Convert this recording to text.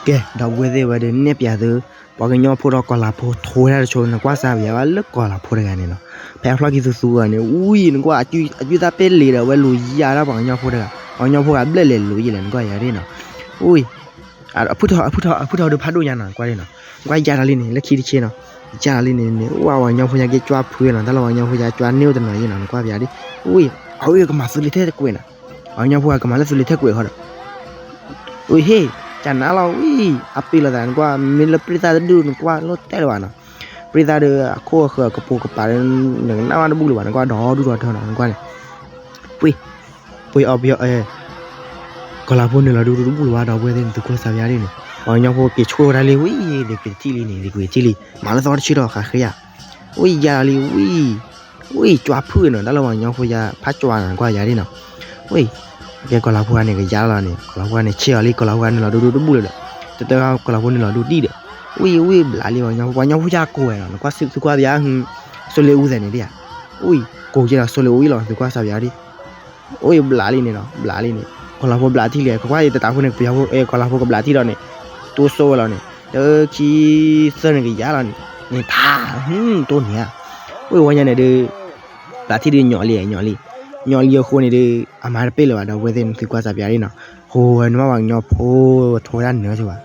ကဲ ဒီပုၢ်ဝဲၢ်သ့ၣ်ဝဲဒီးနဲၣ်ပျးသု ပှၤကညီဖိဒီးကီၤလၤဖိထိဝဲဒၣ်တဆိ နကွၢ်စၢ်ပယၤဝဲလၢကီၤလၤဖိတဂၤန့ၣ်နီၤ, ဖဲအဖျီၣ်ခံသူသူဂၤန့ၣ် ဝံၤ နကွၢ် အကုၢ်သၣ်ပဲလ့ၤဒီးဝဲလူၤယါဒၣ်ပှၤကညီဖိတဂၤ, ပှၤကညီဖိဂၤဘျဲၣ်လဲၤလူၤယံာ်လဲၣ် နကွၢ်ယၤဒ်နီၤ, ဝံၤ အဖုထီၣ် အဖုထီၣ် အဖုထီၣ်ဒုးဖးဒိၣ်ညါနီၤ နကွၢ်ဒ်နီၤ, နကွၢ်ယါလီၤလံန့ၣ် လၢခံတဆ့နီၤ, ယါလီၤလံန့ၣ်န့ၣ် ဝံၤ ပှၤကညီဖိညါက့ၤကွၢ်ဖုနီၤ, တၢ်လၢပှၤကညီဖိညါကွၢ်န့ၢ်အိၣ်တနီၤယံၤနီၤ နကွၢ်ပယၤဒ်, ဝံၤ အဝဲကမၤသုလ့ၤထဲတကွဲးနီၤ, ပှၤကညီဖိဂၤကမၤလၢသုလ့ၤထဲကွဲးဃီဒီး ဝံၤဟ့ၣ် ကနၤလီၤဝံၤ အပ့ၤလိာ်သး နကွၢ် မ့ၢ်လၢပျံၤသၣ်တဒူၣ် နကွၢ်လိၣ်တဲလၢၤဘၣ်နီၤ, ပျံၤသၣ်ဒီးအခိၣ်အဃၢၤကပိာ်ကပၤဒီး နကနၣ်မးတဘူၣ်လၢၤဘၣ် နကွၢ်ဒီးဒူၣ်ဒီးထၢနီၤ နကွၢ်န့ၣ်, ပှ့ၤ ပှ့ၤအီၤပှ့ၤအီၤ ကီၤလၤဖိနုာ်လီၤဒူဒူတဘူၣ်လၢၤဘၣ် ဒီပုၢ်ဝဲၢ်သ့ၣ်န့ၣ် သုကွၢ်စၢ်ပယၤဒ်န့ၣ်, ပှၤကညီဖိက့ၤဆိၣ်ဝဲဒၣ်လံ ဝံၤ ဒ့ကွံာ်တထံၣ်လံန့ၣ် ဒ့ကွံာ်တထံၣ်လံ မၤလၢသီတဆံဒီးဃးဃ့ယၤ, ဝံၤယါလီၤလံဝံၤ ဝံၤ ကွၢ်ဖုၣ်နီၤ တၢ်လၢပှၤကညီဖိယါ ဖးကွၢ်နီၤ နကွၢ်ယၤဒ်နီၤ, ဝံၤ ကဲကီၤလၤဖိဂၤန့ၣ် ကယါလီၤန့ၣ် ကီၤလၤဖိဂၤန့ၣ် ဆ့ၣ်အီၤလံ ကီၤလၤဖိဂၤနုာ်လီၤဒူဒူတဘူၣ်လၢၤဒီး တတၢ်ကီၤလၤဖိနုာ်လီၤဒူဒံၣ်ဒီး ဝံၤဝံၤဘျးလံပှၤကညီဖိ ပှၤကညီဖိယါကိးဝဲနီၤ နကွၢ်သုကွၢ်ပယၤ စိလ့ၣ်အူသဲးန့ၣ်ဒ်ယါ, ဝံၤ ကိးကဲဒီးစိလ့ၣ်အူအံၤလီၤ သုကွၢ်စၢ်ပယၤဒ် အိၣ်ဘျးလံန့ၣ်နီၤ ဘျးလံန့ၣ် ကီၤလၤဖိဘျးထံၣ်လံ ကကွၢ်ယတတးဖိန့ၣ် ပယီၤဖိ ကီၤလၤဖိကဘျးထံၣ်ဒီးန့ၣ် တိစၢဝဲလီၤန့ၣ် လၢခံသၢန့ၣ်ကယါလီၤန့ၣ် န့ၣ်ထါ တိၢ်န့ၣ်ဧါ အိၣ်ဝဲညါန့ၣ်ဒီး ဘျးထံၣ်ဒီးညီလံ ညီလံ ညီလံအဃိန့ၣ်ဒီး အမၤတပ့ၢ်လၢၤဘၣ်ဒီး ဝဲသ့ၣ်န့ၣ်သုကွၢ်စၢ်ပယၤဒ်နီၤ ဃိဝဲန့ၣ်မ့ၢ်ပှၤကညီဖိထိဝဲဒၣ်နၢၤဆိဘၣ်